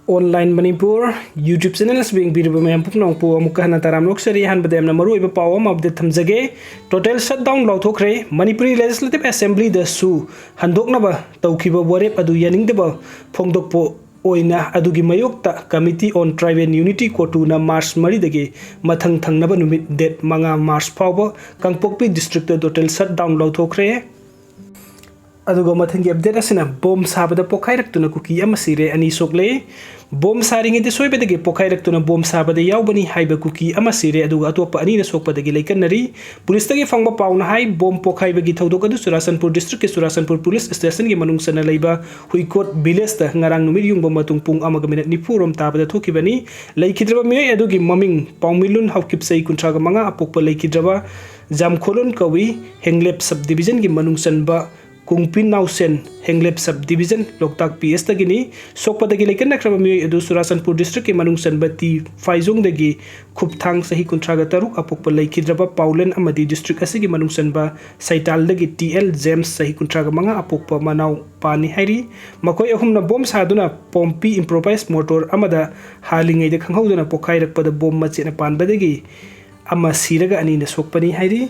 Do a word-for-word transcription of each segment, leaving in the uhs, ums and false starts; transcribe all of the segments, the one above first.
Online Manipur YouTube channel ꯑꯁꯤꯕꯨ ꯌꯦꯡꯕꯤꯔꯤꯕ ꯃꯌꯥꯝ ꯄꯨꯝꯅꯃꯛꯄꯨ ꯑꯃꯨꯛꯀ ꯍꯟꯅ ꯇꯔꯥꯝꯅ ꯑꯣꯛꯆꯔꯤ꯫ ꯑꯍꯥꯟꯕꯗ ꯌꯥꯝꯅ ꯃꯔꯨꯑꯣꯏꯕ ꯄꯥꯎ ꯑꯃ update ꯊꯝꯖꯒꯦ꯫ Total shutdown ꯂꯥꯎꯊꯣꯛꯈ꯭ꯔꯦ꯫ Manipuri Legislative Assemblyꯗꯁꯨ ꯍꯟꯗꯣꯛꯅꯕ ꯇꯧꯈꯤꯕ ꯋꯥꯔꯦꯞ ꯑꯗꯨ ꯌꯥꯅꯤꯡꯗꯕ ꯐꯣꯡꯗꯣꯛꯄ ꯑꯣꯏꯅ ꯑꯗꯨꯒꯤ ꯃꯥꯌꯣꯛꯇ Committee on Tribal Unity, CoTUꯅ March ꯃꯔꯤꯗꯒꯤ ꯃꯊꯪ ꯊꯪꯅꯕ ꯅꯨꯃꯤꯠ date ꯃꯉꯥ March ꯐꯥꯎꯕ ꯀꯥꯡꯄꯣꯛꯄꯤ districtꯇ total shutdown ꯂꯥꯎꯊꯣꯛꯈ꯭ꯔꯦ꯫ ꯑꯗꯨꯒ ꯃꯊꯪꯒꯤ update ꯑꯁꯤꯅ ꯕꯣꯝ ꯁꯥꯕꯗ ꯄꯣꯈꯥꯏꯔꯛꯇꯨꯅ ꯀꯨꯀꯤ ꯑꯃ ꯁꯤꯔꯦ, ꯑꯅꯤ ꯁꯣꯛꯂꯦ꯫ ꯕꯣꯝ ꯁꯥꯔꯤꯉꯩꯗ ꯁꯣꯏꯕꯗꯒꯤ ꯄꯣꯈꯥꯏꯔꯛꯇꯨꯅ ꯕꯣꯝ ꯁꯥꯕꯗ ꯌꯥꯎꯕꯅꯤ ꯍꯥꯏꯕ ꯀꯨꯀꯤ ꯑꯃ ꯁꯤꯔꯦ, ꯑꯗꯨꯒ ꯑꯇꯣꯞꯄ ꯑꯅꯤꯅ ꯁꯣꯛꯄꯗꯒꯤ ꯂꯩꯀꯟꯅꯔꯤ꯫ ꯄꯨꯂꯤꯁꯇꯒꯤ ꯐꯪꯕ ꯄꯥꯎꯅ ꯍꯥꯏ, ꯕꯣꯝ ꯄꯣꯈꯥꯏꯕꯒꯤ ꯊꯧꯗꯣꯛ ꯑꯗꯨ ꯆꯨꯔꯥꯆꯥꯟꯄꯨꯔ districtꯀꯤ ꯆꯨꯔꯥꯆꯥꯟꯄꯨꯔ police stationꯒꯤ ꯃꯅꯨꯡ ꯆꯟꯅ ꯂꯩꯕ ꯍꯨꯏꯀꯣꯠ villageꯇ ꯉꯔꯥꯡ ꯅꯨꯃꯤꯠ ꯌꯨꯡꯕ ꯃꯇꯨꯡ ꯄꯨꯡ ꯑꯃꯒ minute ꯅꯤꯐꯨ ꯔꯣꯝ ꯇꯥꯕꯗ ꯊꯣꯛꯈꯤꯕꯅꯤ꯫ ꯂꯩꯈꯤꯗ꯭ꯔꯕ ꯃꯤꯑꯣꯏ ꯑꯗꯨꯒꯤ ꯃꯃꯤꯡ ꯄꯥꯎꯃꯤꯂꯨꯟ ꯍꯥꯎꯀꯤꯞ, ꯆꯍꯤ ꯀꯨꯟꯊ꯭ꯔꯥꯒ ꯃꯉꯥ, ꯑꯄꯣꯛꯄ ꯂꯩꯈꯤꯗ꯭ꯔꯕ ꯖꯥꯝꯈꯣꯂꯨꯟ ꯀꯧꯏ, ꯍꯦꯡꯂꯦꯞ sub divisionꯒꯤ ꯃꯅꯨꯡ ꯆꯟꯕ ꯀꯨꯡꯄꯤꯟ ꯅꯥꯎꯁꯦꯟ, ꯍꯦꯡꯂꯦꯞ sub division, ꯂꯣꯛꯇꯥꯛ PSꯇꯒꯤꯅꯤ꯫ ꯁꯣꯛꯄꯗꯒꯤ ꯂꯩꯀꯟꯅꯈ꯭ꯔꯕ ꯃꯤꯑꯣꯏ ꯑꯗꯨ ꯆꯨꯔꯥꯆꯥꯟꯄꯨꯔ districtꯀꯤ ꯃꯅꯨꯡ ꯆꯟꯕ ꯇꯤ ꯐꯥꯏꯖꯣꯡꯗꯒꯤ ꯈꯨꯞꯊꯥꯡ, ꯆꯍꯤ ꯀꯨꯟꯊ꯭ꯔꯥꯒ ꯇꯔꯨꯛ, ꯑꯄꯣꯛꯄ ꯂꯩꯈꯤꯗ꯭ꯔꯕ ꯄꯥꯎꯂꯦꯟ ꯑꯃꯗꯤ district ꯑꯁꯤꯒꯤ ꯃꯅꯨꯡ ꯆꯟꯕ ꯁꯩꯇꯥꯜꯗꯒꯤ ꯇꯤ ꯑꯦꯜ ꯖꯦꯝꯁ, ꯆꯍꯤ ꯀꯨꯟꯊ꯭ꯔꯥꯒ ꯃꯉꯥ, ꯑꯄꯣꯛꯄ ꯃꯅꯥꯎꯄꯥꯅꯤ ꯍꯥꯏꯔꯤ꯫ ꯃꯈꯣꯏ ꯑꯍꯨꯝꯅ ꯕꯣꯝ ꯁꯥꯗꯨꯅ ꯄꯣꯝꯄꯤ improvised mortar ꯑꯃꯗ ꯍꯥꯜꯂꯤꯉꯩꯗ ꯈꯪꯍꯧꯗꯅ ꯄꯣꯈꯥꯏꯔꯛꯄꯗ ꯕꯣꯝ ꯃꯆꯦꯠꯅ ꯄꯥꯟꯕꯗꯒꯤ ꯑꯃ ꯁꯤꯔꯒ ꯑꯅꯤꯅ ꯁꯣꯛꯄꯅꯤ ꯍꯥꯏꯔꯤ꯫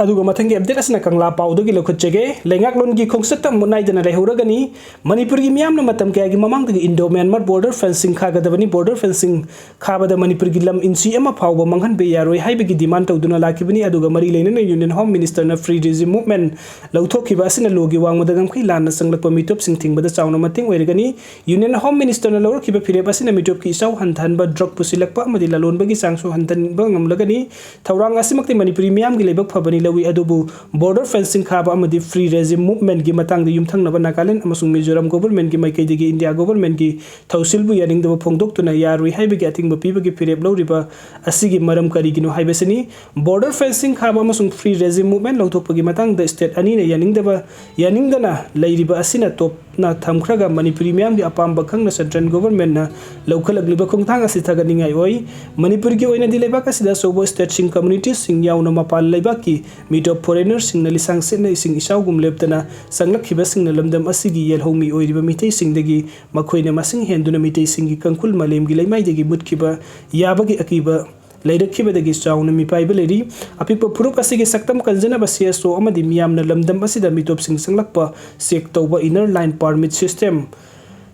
ꯑꯗꯨꯒ ꯃꯊꯪꯒꯤ update ꯑꯁꯤꯅ ꯀꯪꯂꯥ ꯄꯥꯎꯗꯒꯤ ꯂꯧꯈꯠꯆꯒꯦ꯫ ꯂꯩꯉꯥꯛꯂꯣꯟꯒꯤ ꯈꯣꯡꯆꯠꯇ ꯃꯨꯠ ꯅꯥꯏꯗꯅ ꯂꯩꯍꯧꯔꯒꯅꯤ꯫ ꯃꯅꯤꯄꯨꯔꯒꯤ ꯃꯤꯌꯥꯝꯅ ꯃꯇꯝ ꯀꯌꯥꯒꯤ ꯃꯃꯥꯡꯗꯒꯤ Indo Myanmar border fencing ꯈꯥꯒꯗꯕꯅꯤ, border fencing ꯈꯥꯕꯗ ꯃꯅꯤꯄꯨꯔꯒꯤ ꯂꯝ inch ꯑꯃ ꯐꯥꯎꯕ ꯃꯥꯡꯍꯟꯕ ꯌꯥꯔꯣꯏ ꯍꯥꯏꯕꯒꯤ demand ꯇꯧꯗꯨꯅ ꯂꯥꯛꯈꯤꯕꯅꯤ꯫ ꯑꯗꯨꯒ ꯃꯔꯤ ꯂꯩꯅꯅ Union Home Ministerꯅ Free Regime Movement ꯂꯧꯊꯣꯛꯈꯤꯕ ꯑꯁꯤꯅ ꯂꯣꯒꯤ ꯋꯥꯡꯃꯗ ꯉꯝꯈꯩ ꯂꯥꯟꯅ ꯆꯪꯂꯛꯄ ꯃꯤꯇꯣꯞꯁꯤꯡ ꯊꯤꯡꯕꯗ ꯆꯥꯎꯅ ꯃꯇꯦꯡ ꯑꯣꯏꯔꯒꯅꯤ꯫ Union Home Ministerꯅ ꯂꯧꯔꯛꯈꯤꯕ ꯐꯤꯔꯦꯞ ꯑꯁꯤꯅ ꯃꯤꯇꯣꯞꯀꯤ ꯏꯆꯥꯎ ꯍꯟꯊꯍꯟꯕ, drug ꯄꯨꯁꯤꯜꯂꯛꯄ ꯑꯃꯗꯤ ꯂꯂꯣꯟꯕꯒꯤ ꯆꯥꯡꯁꯨ ꯍꯟꯊꯍꯟꯕ ꯉꯝꯂꯒꯅꯤ꯫ ꯊꯧꯔꯥꯡ ꯑꯁꯤꯃꯛꯇꯤ ꯃꯅꯤꯄꯨꯔꯤ ꯃꯤꯌꯥꯝꯒꯤ ꯂꯥꯏꯕꯛ ꯐꯕꯅꯤ ꯂꯧꯏ, ꯑꯗꯨꯕꯨ border fencing ꯈꯥꯕ ꯑꯃꯗꯤ Free Regime Movementꯀꯤ ꯃꯇꯥꯡꯗ ꯌꯨꯝꯊꯪꯅꯕ ꯅꯥꯒꯥꯂꯦꯟ ꯑꯃꯁꯨꯡ ꯃꯤꯖꯣꯔꯥꯝ governmentꯀꯤ ꯃꯥꯏꯀꯩꯗꯒꯤ India governmentꯀꯤ ꯊꯧꯁꯤꯜꯕꯨ ꯌꯥꯅꯤꯡꯗꯕ ꯐꯣꯡꯗꯣꯛꯇꯨꯅ ꯌꯥꯔꯣꯏ ꯍꯥꯏꯕꯒꯤ ꯑꯊꯤꯡꯕ ꯄꯤꯕꯒꯤ ꯐꯤꯔꯦꯞ ꯂꯧꯔꯤꯕ ꯑꯁꯤꯒꯤ ꯃꯔꯝ ꯀꯔꯤꯒꯤꯅꯣ ꯍꯥꯏꯕꯁꯤꯅꯤ꯫ Border fencing ꯈꯥꯕ ꯑꯃꯁꯨꯡ Free Regime Movement ꯂꯧꯊꯣꯛꯄꯒꯤ ꯃꯇꯥꯡꯗ state ꯑꯅꯤꯅ ꯌꯥꯅꯤꯡꯗꯕ, ꯌꯥꯅꯤꯡꯗꯅ ꯂꯩꯔꯤꯕ ꯑꯁꯤꯅ top ꯅ ꯊꯝꯈ꯭ꯔꯒ ꯃꯅꯤꯄꯨꯔꯤ ꯃꯤꯌꯥꯝꯒꯤ ꯑꯄꯥꯝꯕ ꯈꯪꯅ central government ꯅ ꯂꯧꯈꯠꯂꯛꯂꯤꯕ ꯈꯣꯡꯊꯥꯡ ꯑꯁꯤ ꯊꯥꯒꯠꯅꯤꯡꯉꯥꯏ ꯑꯣꯏ꯫ ꯃꯅꯤꯄꯨꯔꯒꯤ ꯑꯣꯏꯅꯗꯤ ꯂꯩꯕꯥꯛ ꯑꯁꯤꯗ ꯑꯆꯧꯕ state ꯁꯤꯡ, community ꯁꯤꯡ ꯌꯥꯎꯅ ꯃꯄꯥꯟ ꯂꯩꯕꯥꯛꯀꯤ ꯃꯤꯇꯣꯞ foreigner ꯁꯤꯡꯅ ꯂꯤꯁꯥꯡ ꯁꯤꯠꯅ ꯏꯁꯤꯡ ꯏꯆꯥꯎꯒꯨꯝ ꯂꯦꯞꯇꯅ ꯆꯪꯂꯛꯈꯤꯕꯁꯤꯡꯅ ꯂꯝꯗꯝ ꯑꯁꯤꯒꯤ ꯌꯦꯜꯍꯧꯃꯤ ꯑꯣꯏꯔꯤꯕ ꯃꯤꯇꯩꯁꯤꯡꯗꯒꯤ ꯃꯈꯣꯏꯅ ꯃꯁꯤꯡ ꯍꯦꯟꯗꯨꯅ ꯃꯤꯇꯩꯁꯤꯡꯒꯤ ꯀꯪꯀꯨꯜ ꯃꯥꯂꯦꯝꯒꯤ ꯂꯩꯃꯥꯏꯗꯒꯤ ꯃꯨꯠꯈꯤꯕ ꯌꯥꯕꯒꯤ ꯑꯀꯤꯕ ꯂꯩꯔꯛꯈꯤꯕꯗꯒꯤ ꯆꯥꯎꯅ ꯃꯤꯄꯥꯏꯕ ꯂꯩꯔꯤ꯫ ꯑꯄꯤꯛꯄ ꯐꯨꯔꯨꯞ ꯑꯁꯤꯒꯤ ꯁꯛꯇꯝ ꯀꯟꯖꯅꯕ C S O ꯑꯃꯗꯤ ꯃꯤꯌꯥꯝꯅ ꯂꯝꯗꯝ ꯑꯁꯤꯗ ꯃꯤꯇꯣꯞꯁꯤꯡ ꯆꯪꯂꯛꯄ check ꯇꯧꯕ inner line permit system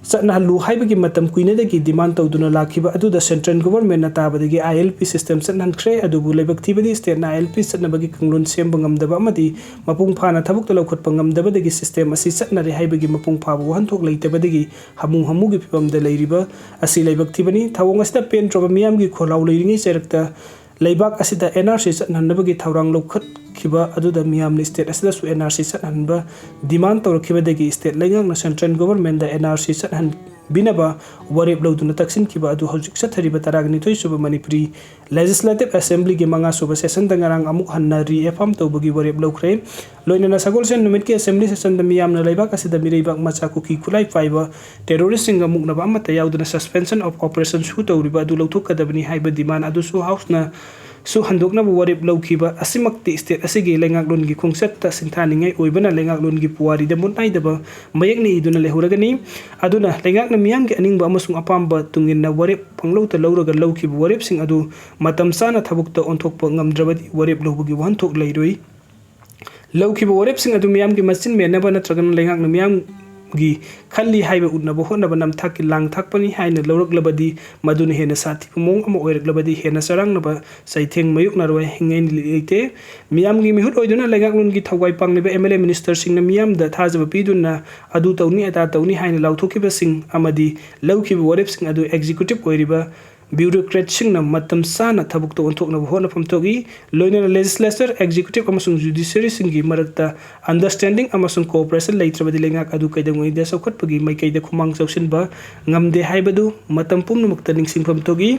ꯆꯠꯅꯍꯜꯂꯨ ꯍꯥꯏꯕꯒꯤ ꯃꯇꯝ ꯀꯨꯏꯅꯗꯒꯤ demand ꯇꯧꯗꯨꯅ ꯂꯥꯛꯈꯤꯕ ꯑꯗꯨꯗ central government ꯅ ꯇꯥꯕꯗꯒꯤ I L P system ꯆꯠꯅꯍꯟꯈ꯭ꯔꯦ꯫ ꯑꯗꯨꯕꯨ ꯂꯥꯏꯕꯛ ꯊꯤꯕꯗꯤ state ꯅ I L P ꯆꯠꯅꯕꯒꯤ ꯀꯥꯡꯂꯣꯟ ꯁꯦꯝꯕ ꯉꯝꯗꯕ ꯑꯃꯗꯤ ꯃꯄꯨꯡ ꯐꯥꯅ ꯊꯕꯛꯇ ꯂꯧꯈꯠꯄ ꯉꯝꯗꯕꯗꯒꯤ system ꯑꯁꯤ ꯆꯠꯅꯔꯦ ꯍꯥꯏꯕꯒꯤ ꯃꯄꯨꯡ ꯐꯥꯕ ꯋꯥꯍꯟꯊꯣꯛ ꯂꯩꯇꯕꯗꯒꯤ ꯍꯥꯃꯨ ꯍꯥꯃꯨꯒꯤ ꯐꯤꯕꯝꯗ ꯂꯩꯔꯤꯕ ꯑꯁꯤ ꯂꯥꯏꯕꯛ ꯊꯤꯕꯅꯤ꯫ ꯊꯧꯑꯣꯡ ꯑꯁꯤꯗ ꯄꯦꯟꯗ꯭ꯔꯕ ꯃꯤꯌꯥꯝꯒꯤ ꯈꯣꯜꯂꯥꯎ ꯂꯩꯔꯤꯉꯩ ꯆꯩꯔꯛꯇ ꯂꯩꯕꯥꯛ ꯑꯁꯤꯗ N R C ꯆꯠꯍꯟꯅꯕꯒꯤ ꯊꯧꯔꯥꯡ ꯂꯧꯈꯠꯈꯤꯕ ꯑꯗꯨꯗ ꯃꯤꯌꯥꯝꯅ state ꯑꯁꯤꯗꯁꯨ N R C ꯆꯠꯍꯟꯕ demand ꯇꯧꯔꯛꯈꯤꯕꯗꯒꯤ state ꯂꯩꯉꯥꯛꯅ central government ꯗ N R C ꯆꯠꯍꯟꯕꯤꯅꯕ ꯋꯥꯔꯦꯞ ꯂꯧꯗꯨꯅ ꯇꯛꯁꯤꯟꯈꯤꯕ ꯑꯗꯨ ꯍꯧꯖꯤꯛ ꯆꯠꯊꯔꯤꯕ ꯇꯔꯥꯅꯤꯊꯣꯏ ꯁꯨꯕ ꯃꯅꯤꯄꯨꯔꯤ Legislative Assembly ꯒꯤ ꯃꯉꯥ ꯁꯨꯕ session ꯗ ꯉꯔꯥꯡ ꯑꯃꯨꯛ ꯍꯟꯅ reaffirm ꯇꯧꯕꯒꯤ ꯋꯥꯔꯦꯞ ꯂꯧꯈ꯭ꯔꯦ꯫ ꯂꯣꯏꯅꯅ ꯁꯒꯣꯜꯁꯦꯟ ꯅꯨꯃꯤꯠꯀꯤ assembly session ꯗ ꯃꯤꯌꯥꯝꯅ ꯂꯩꯕꯥꯛ ꯑꯁꯤꯗ ꯃꯤꯔꯩꯕꯥꯛ ꯃꯆꯥ ꯀꯨꯀꯤ ꯈꯨꯠꯂꯥꯏ ꯄꯥꯏꯕ terrorist ꯁꯤꯡꯒ ꯃꯨꯛꯅꯕ ꯑꯃꯠꯇ ꯌꯥꯎꯗꯅ suspension of operation ꯁꯨ ꯇꯧꯔꯤꯕ ꯑꯗꯨ ꯂꯧꯊꯣꯛꯀꯗꯕꯅꯤ ꯍꯥꯏꯕ demand ꯑꯗꯨꯁꯨ House ꯅ ꯁꯨ ꯍꯟꯗꯣꯛꯅꯕ ꯋꯥꯔꯦꯞ ꯂꯧꯈꯤꯕ ꯑꯁꯤꯃꯛꯇꯤ state ꯑꯁꯤꯒꯤ ꯂꯩꯉꯥꯛꯂꯣꯟꯒꯤ ꯈꯣꯡꯆꯠꯇ ꯁꯤꯡꯊꯥꯅꯤꯡꯉꯥꯏ ꯑꯣꯏꯕꯅ ꯂꯩꯉꯥꯛꯂꯣꯟꯒꯤ ꯄꯨꯋꯥꯔꯤꯗ ꯃꯨꯠ ꯅꯥꯏꯗꯕ ꯃꯌꯦꯛꯅ ꯏꯗꯨꯅ ꯂꯩꯍꯧꯔꯒꯅꯤ꯫ ꯑꯗꯨꯅ ꯂꯩꯉꯥꯛꯅ ꯃꯤꯌꯥꯝꯒꯤ ꯑꯅꯤꯡꯕ ꯑꯃꯁꯨꯡ ꯑꯄꯥꯝꯕ ꯇꯨꯡꯏꯟꯅ ꯋꯥꯔꯦꯞ ꯄꯪꯂꯧꯗ ꯂꯧꯔꯒ ꯂꯧꯈꯤꯕ ꯋꯥꯔꯦꯞꯁꯤꯡ ꯑꯗꯨ ꯃꯇꯝ ꯆꯥꯅ ꯊꯕꯛꯇ ꯑꯣꯟꯊꯣꯛꯄ ꯉꯝꯗ꯭ꯔꯕꯗꯤ ꯋꯥꯔꯦꯞ ꯂꯧꯕꯒꯤ ꯋꯥꯍꯟꯊꯣꯛ ꯂꯩꯔꯣꯏ꯫ ꯂꯧꯈꯤꯕ ꯋꯥꯔꯦꯞꯁꯤꯡ ꯑꯗꯨ ꯃꯤꯌꯥꯝꯒꯤ ꯃꯆꯤꯟ ꯃꯦꯟꯅꯕ ꯅꯠꯇ꯭ꯔꯒꯅ ꯂꯩꯉꯥꯛꯅ ꯃꯤꯌꯥꯝꯒꯤ ꯈꯜꯂꯤ ꯍꯥꯏꯕ ꯎꯠꯅꯕ ꯍꯣꯠꯅꯕ ꯅꯝꯊꯥꯛꯀꯤ ꯂꯥꯡ ꯊꯥꯛꯄꯅꯤ ꯍꯥꯏꯅ ꯂꯧꯔꯛꯂꯕꯗꯤ ꯃꯗꯨꯅ ꯍꯦꯟꯅ ꯁꯥꯊꯤꯕ ꯃꯑꯣꯡ ꯑꯃ ꯑꯣꯏꯔꯛꯂꯕꯗꯤ ꯍꯦꯟꯅ ꯆꯔꯥꯡꯅꯕ ꯆꯩꯊꯦꯡ ꯃꯥꯌꯣꯛꯅꯔꯣꯏ ꯍꯥꯏꯅꯤꯡꯉꯥꯏ ꯂꯩꯇꯦ꯫ ꯃꯤꯌꯥꯝꯒꯤ ꯃꯤꯍꯨꯠ ꯑꯣꯏꯗꯨꯅ ꯂꯩꯉꯥꯛꯂꯣꯟꯒꯤ ꯊꯧꯒꯥꯏ ꯄꯥꯡꯂꯤꯕ M L A minister ꯁꯤꯡꯅ ꯃꯤꯌꯥꯝꯗ ꯊꯥꯖꯕ ꯄꯤꯗꯨꯅ ꯑꯗꯨ ꯇꯧꯅꯤ ꯑꯗꯥ ꯇꯧꯅꯤ ꯍꯥꯏꯅ ꯂꯥꯎꯊꯣꯛꯈꯤꯕꯁꯤꯡ ꯑꯃꯗꯤ ꯂꯧꯈꯤꯕ ꯋꯥꯔꯦꯞꯁꯤꯡ ꯑꯗꯨ executive ꯑꯣꯏꯔꯤꯕ bureaucrat ꯁꯤꯡꯅ ꯃꯇꯝ ꯆꯥꯅ ꯊꯕꯛꯇ ꯑꯣꯟꯊꯣꯛꯅꯕ ꯍꯣꯠꯅꯐꯝ ꯊꯣꯛꯏ꯫ ꯂꯣꯏꯅꯅ legislature, executive ꯑꯃꯁꯨꯡ judiciary ꯁꯤꯡꯒꯤ ꯃꯔꯛꯇ understanding ꯑꯃꯁꯨꯡ cooperation ꯂꯩꯇ꯭ꯔꯕꯗꯤ ꯂꯩꯉꯥꯛ ꯑꯗꯨ ꯀꯩꯗꯧꯉꯩꯗ ꯆꯥꯎꯈꯠꯄꯒꯤ ꯃꯥꯏꯀꯩꯗ ꯈꯨꯃꯥꯡ ꯆꯥꯎꯁꯤꯟꯕ ꯉꯝꯗꯦ ꯍꯥꯏꯕꯗꯨ ꯃꯇꯝ ꯄꯨꯝꯅꯃꯛꯇ ꯅꯤꯡꯁꯤꯡꯐꯝ ꯊꯣꯛꯏ꯫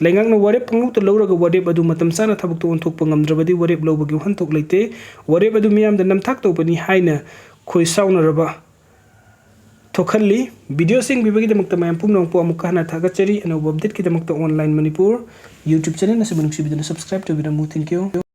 ꯂꯩꯉꯥꯛꯅ ꯋꯥꯔꯦꯞ ꯄꯪꯂꯧꯗ ꯂꯧꯔꯒ ꯋꯥꯔꯦꯞ ꯑꯗꯨ ꯃꯇꯝ ꯆꯥꯅ ꯊꯕꯛꯇ ꯑꯣꯟꯊꯣꯛꯄ ꯉꯝꯗ꯭ꯔꯕꯗꯤ ꯋꯥꯔꯦꯞ ꯂꯧꯕꯒꯤ ꯋꯥꯍꯟꯊꯣꯛ ꯂꯩꯇꯦ꯫ ꯋꯥꯔꯦꯞ ꯑꯗꯨ ꯃꯤꯌꯥꯝꯗ ꯅꯝꯊꯥꯛ ꯇꯧꯕꯅꯤ ꯍꯥꯏꯅ ꯈꯣꯏꯁꯥꯎꯅꯔꯕ ꯊꯣꯛꯍꯜꯂꯤ꯫ Videoꯁꯤꯡ ꯄꯤꯕꯒꯤꯗꯃꯛꯇ ꯃꯌꯥꯝ ꯄꯨꯝꯅꯃꯛꯄꯨ ꯑꯃꯨꯛꯀ ꯍꯟꯅ ꯊꯥꯒꯠꯆꯔꯤ꯫ ꯑꯅꯧꯕ updateꯀꯤꯗꯃꯛꯇ Online Manipur YouTube channel ꯑꯁꯤꯕꯨ ꯅꯨꯡꯁꯤꯕꯤꯗꯨꯅ subscribe ꯇꯧꯕꯤꯔꯝꯃꯨ꯫ Thank you꯫